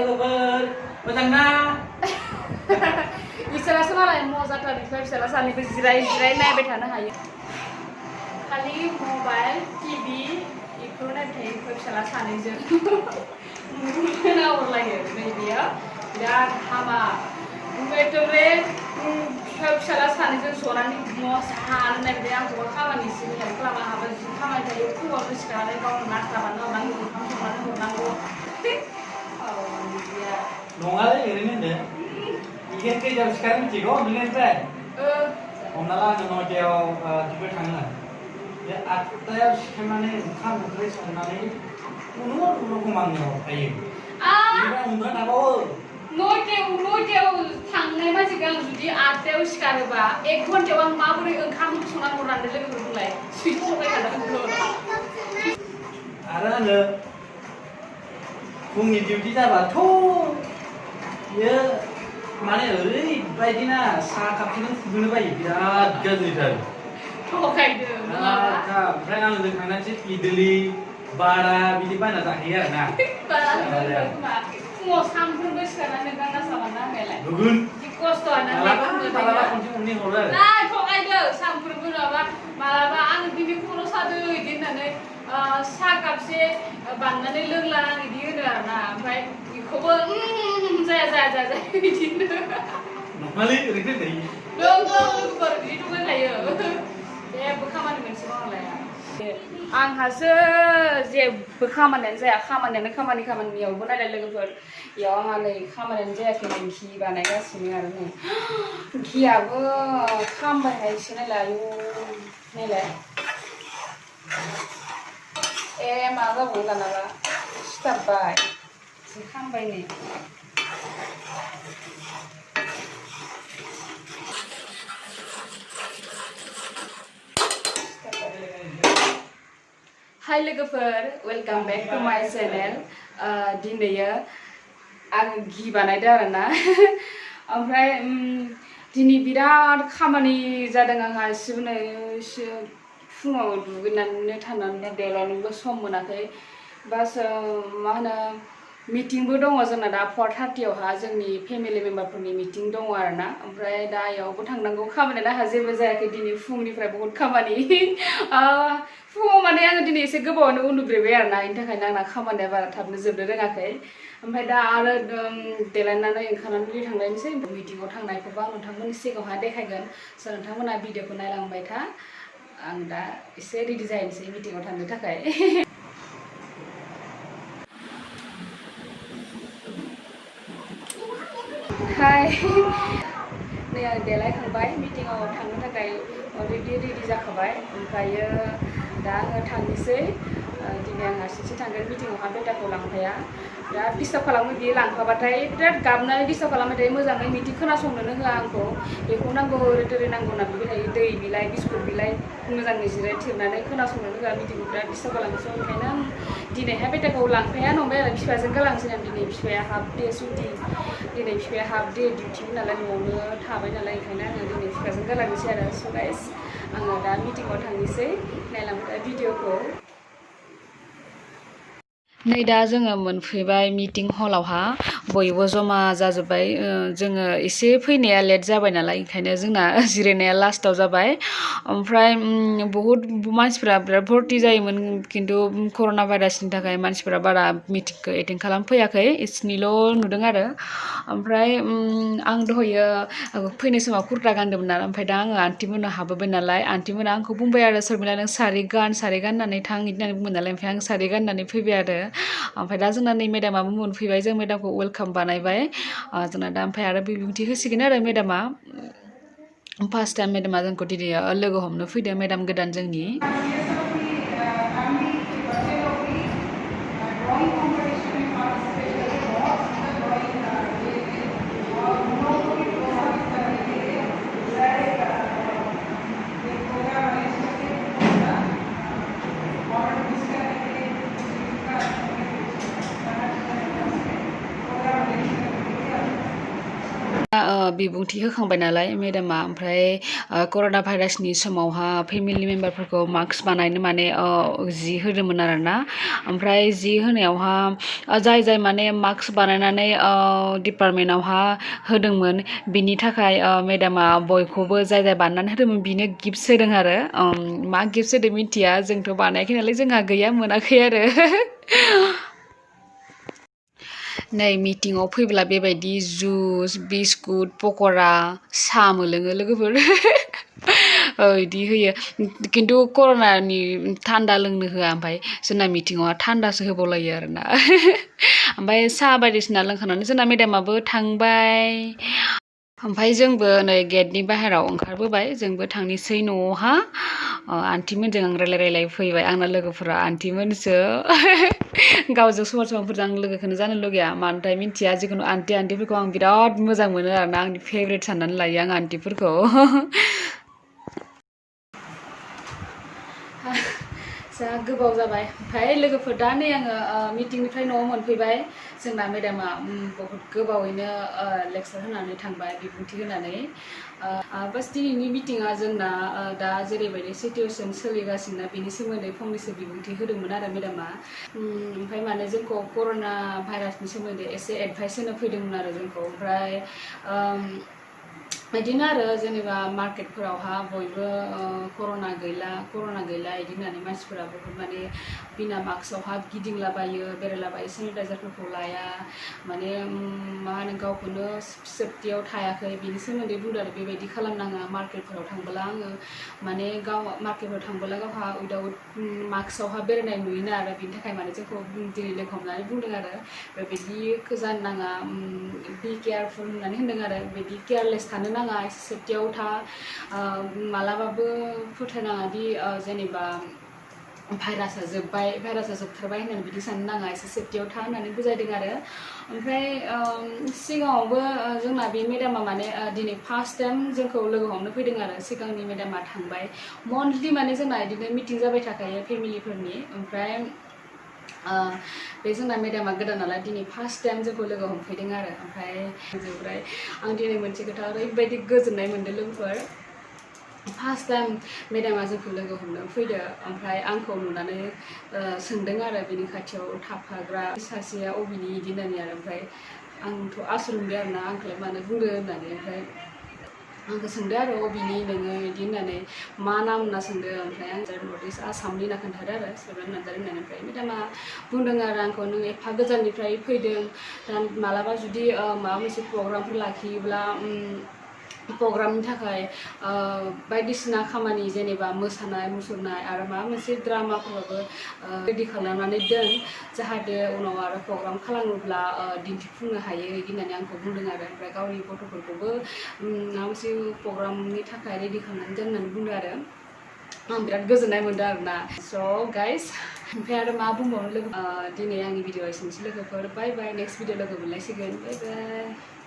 लोगोफोर मोजां ना बिसोरासो मालाय मजाथारनिफ्राय फिसाला सानैबो जिराय नायबाय थानो हायो खालि मबाइल टिभि बेखौ नायबाय थायो फिसाला सानैजों नाहरलायो नैबेयो बिराद हामा एकदमरे फिसाला सानैजों जनानै न' सानो नायबाय आंखौबो खामानि एसे हेल्प खालामनो हाबा जि खामानि थायो फुङावनो सिखारनानै गावनो नास्ता बानायना हरनांगौ ओंखाम संनानै हरनांगौ नङालै ओरैनो होनदों इगेन खैथायाव सिखारो मिथिगौ उन्दुनायनिफ्राय हमना ला आङो 9टायाव डिउटियाव थाङो बे 8टायाव सिखारनानै ओंखाम ओंख्रि संनानै खुनुरुखुम आंनियाव थायो बेनिफ्राय उन्दुना थाबावो 9टायाव थांनाय मानसिखौ आं जुदि 8टायाव सिखारोबा 1 घन्टायाव आं माबोरै ओंखाम संनानै हरनांगौ लोगोफोरखौलाय सुइट संबाय थादों आरो आङो फुंनि डिउटि जाबाथ' बियो माने ओरैबायदिना साहा कापसेनो फुदुंनो बायो बिराद गाज्रिथार थगायदों ओमफ्राय आङो जों थांनानैसो इडली बारा बिदि बायना जाहैयो आरोना फुङाव सानफ्रोमबो सिखारनानै नोंथां नास्ता बानायना होनायालाय गुबुन जि खस्थ'आनो मालाबा खनसे खननै हरो आरो थगायदों सानफ्रोमबो नङाबा मालाबा आङो दिनै खर' सादों बिदि होननानै साहा कापसे बानायनानै लोंला आं बिदि होनो आरोना ओमफ्राय बेखौबो जाया बिदि नङालै ओरैनो थायो लोगोफोर बिदि थगायखायो जेबो खामानि मोनसे मावलाया आंहासो जेबो खामानियानो जाया खामानियावबो नायलाय लोगोफोर बेयाव आंहा नै खामानियानो जायाखै नै घि बानायगासिनो आरो नै घियाबो खामबायहायसो नायलाय नायलाय मा जाबावगोन दानाबा सिथाबबाय एसे खामबाय नै हाय लोगोफोर वेलकाम बेक टु माय चेनेल दिनैयो आङो घि बानायदों आरोना ओमफ्राय दिनै बिराद खामानि जादों आंहा एसेबो फुङाव दुगैनानै थानानै देलायनोबो सम मोनाखै बास मा होनो मिटिंबो दङ जोंना दा 4:30आवहा जोंनि फेमिलि मेम्बारफोरनि मिटिं दङ आरोना ओमफ्राय दा इयावबो थांनांगौ खामानियानो आंहा जेबो जायाखै दिनै फुंनिफ्राय बहुत खामानि फुङाव माने आङो दिनै एसे गोबावनो उन्दुब्रेबाय आरोना बेनि थाखायनो आंना खामानिया बारा थाबनो जोबनो रोङाखै ओमफ्राय दा आरो देलायनानै ओंखारनानै थांलायनोसै मिटिङाव थांनायखौबो आं नोंथांमोननि सिगाङावहाय देखायगोन स' नोंथांमोना भिडिअखौ नायलांबाय था आं दा एसे रेडि जाहैनोसै मिटिङाव थांनो थाखाय हाय नै आं देलायखांबाय मिटिङाव थांनो थाखाय अलरेडि रेडि जाखाबाय ओमफ्रायो दा आङो थांनोसै दिनै आं हारसिंसो थांगोन मिटिङावहा बेटाखौ लांफाया बिराद डिस्टार्ब खालामो बियो लांफाबाथाय बिराद गाबनानै डिस्टार्ब खालामबाय थायो मोजाङै मिटिं खोनासंनोनो होआ आंखौ बेखौ नांगौ ओरै नांगौ होनना बिबाय थायो दै बिलाइ बिस्कुट बिलाइ मोजाङै जिराय थेबनानै खोनासंनोनो होआ मिटिंखौ बिराद डिस्टार्ब खालामोसो ओंखायनो आं दिनैहाय बेटाखौ लांफाया नंबाय आरो बिफाजों गालांसै आं दिनै बिफाया हाफ डे सुटि दिनै बिफाया हाफ डे डिउटिमोन नालाय न'आवनो थाबाय नालाय ओंखायनो आङो दिनै बिफाजों गालांनोसै आरो स' गाइस आङो दा मिटिङाव थांनोसै नायलांबाय भिडिअखौ नै दा जोङो मोनफैबाय मिटिं हलावहा बयबो जमा जाजोब्बाय जोङो एसे फैनाया लेट जाबाय नालाय ओंखायनो जोंना जिरायनाया लास्टाव जाबाय ओमफ्राय बहुद मानसिफ्रा बिराद भर्ति जायोमोन खिन्थु कर'ना भाइरासनि थाखाय मानसिफोरा बारा मिटिंखौ एटेन्ड खालामफैयाखै इसिनिल' नुदों आरो ओमफ्राय आं दहायो फैनाय समाव कुर्ता गानदोंमोन नालाय ओमफ्राय दा आङो आन्टिमोननो हाबोबाय नालाय आन्टिमोना आंखौ बुंबाय आरो सरमिला नों सारि गाननानै थां बिदि होननानै बुंबाय नालाय ओमफ्राय आं सारि गाननानै फैबाय आरो ओमफ्राय दा जोंना नै मेदामाबो मोनफैबाय जों मेदामखौ वेलकाम बानायबाय जोंना दा ओमफ्राय आरो बिबुंथि होसिगोन आरो मेदामा फार्स्ट टाइम मेदामा जोंखौ दिनै लोगो हमनो फैदों मेदाम गोदान जोंनि बिबुंथि होखांबाय नालाय मेडामा ओमफ्राय कर'ना भाइरासनि समावहा फेमिलि मेम्बारफोरखौ मास्क बानायनो माने जि होदोंमोन आरोना ओमफ्राय जि होनायावहा जाय माने मास्क बानायनानै डिपार्टमेन्टआवहा होदोंमोन बिनि थाखाय मेडामा बयखौबो जाय बानायनानै होदोंमोन बिनो गिफ्ट होदों आरो मा गिफ्ट होदों मिथिया जोंथ' बानायाखै नालाय जोंहा गैया मोनाखै आरो नै मिटिङाव फैब्ला बेबायदि जुस बिस्कुट पक'रा साहा मोनलोङो लोगोफोर इदि होयो खिन्थु कर'नानि थान्दा लोंनो होआ ओमफ्राय जोंना मिटिङाव थान्दासो होबावलायो आरोना ओमफ्राय साहा बायदिसिना लोंखांनानै जोंना मेडामाबो थांबाय ओमफ्राय जोंबो नै गेटनि बाहेराव ओंखारबोबाय जोंबो थांनोसै न'आवहा आन्टिमोनजों आं रायलाय फैबाय आंना लोगोफोरा आन्टिमोनसो गावजों समान समानफोरजों आं लोगोखौनो जानो लुगैया मानोथाय मिन्थिया जिखुनु आन्टिफोरखौ आं बिराद मोजां मोनो आरोना आंनि फेभरेट साननानै लायो आं आन्टिफोरखौ जा गोबाव जाबाय ओमफ्राय लोगोफोर दा नै आङो मिटिंनिफ्राय न'आव मोनफैबाय जोंना मेडामा बहुत गोबावैनो लेक्सार होनानै थांबाय बिबुंथि होनानै बास दिनैनि मिटिङा जोंना दा जेरैबायदि सिटुवेसन सोलिगासिनो बेनि सोमोन्दै फंनैसो बिबुंथि होदोंमोन आरो मेडामा ओमफ्राय माने जोंखौ कर'ना भाइरासनि सोमोन्दै एसे एडभाइस होनो फैदोंमोन आरो जोंखौ ओमफ्राय बिदिनो आरो जेनेबा मार्केटफोरावहा बयबो कर'ना गैला इदि होननानै मानसिफोरा बहुत माने बिना मास्कआवहा गिदिंलाबायो बेरायलाबायो सेनिटाइजारफोरखौ लाया माने मा होनो गावखौनो सेफटियाव थायाखै बिनि सोमोन्दै बुंदों आरो बेबायदि खालामनाङा मार्केटफोराव थांबोला आङो माने गाव मार्केटफोराव थांबोला गावहा उइदाउट मास्कआवहा बेरायनाय नुयोना आरो बिनि थाखाय माने जोंखौ दिनै लोगो हमनानै बुंदों आरो बेबायदि जानो नाङा बि केयारफुल होननानै होनदों आरो बिदि केयारलेस थानो नाङा एसे सेफटियाव था मालाबाबो फोथायनाङा दि जेनेबा भाइरासा जोबथारबाय होननानै बिदि साननो नाङा एसे सेफटियाव था होननानै बुजायदों आरो ओमफ्राय सिगाङावबो जोंना बे मेडामा माने दिनै फार्स्ट टाइम जोंखौ लोगो हमनो फैदों आरो सिगांनि मेडामा थांबाय मन्थलि माने जोंना बिदिनो मिटिं जाबाय थाखायो फेमिलिफोरनि ओमफ्राय बे जोंना मेडामा गोदान नालाय दिनै फार्स्ट टाइम जोंखौ लोगो हमफैदों आरो ओमफ्राय आं दिनै मोनसे खोथा ओरैबायदि गोजोननाय मोन्दों लोगोफोर फार्स्ट टाइम मेडामा जोंखौ लोगो हमनो फैदो ओमफ्राय आंखौ नुनानै सोंदों आरो बिनि खाथियाव थाफाग्रा सासेया अबेनि इदि होननानै आरो ओमफ्राय आंथ' आसुर मोनबाय आरोना आंखौलाय मानो बुंदो होननानै ओमफ्राय आंखौ सोंदो आरो अबेनि नोङो इदि होननानै मा नाम होनना सोंदो ओमफ्राय आं नर्थ इस्ट आसामनि होनना खोन्थादो आरो सेभेन नार्जारि होननानै ओमफ्राय मेडामा बुंदों आरो आंखौ नों एफा गोजाननिफ्राय फैदों दा मालाबा जुदि माबा मोनसे प्रग्रामफोर लाखियोब्ला प्रग्रामनि थाखाय बायदिसिना खामानि जेनेबा मोसानाय मुसुरनाय आरो माबा मोनसे ड्रामाफोरावबो रेडि खालामनानै दोन जाहाथे उनाव आरो प्रग्राम खालामोब्ला दिन्थिफुंनो हायो बिदि होननानै आंखौ बुंदों आरो ओमफ्राय गावनि गथ'फोरखौबो माबा मोनसे प्रग्रामनि थाखाय रेडि खालामनानै दोन होननानै बुंदों आरो आं बिराद गोजोननाय मोन्दों आरोना स' गाइस ओमफ्राय आरो मा बुंबावनो लोगो दिनै आंनि भिडिअ एसेनोसै लोगोफोर बाय बाय नेक्स्ट भिडिअ लोगो मोनलायसिगोन बाय बाय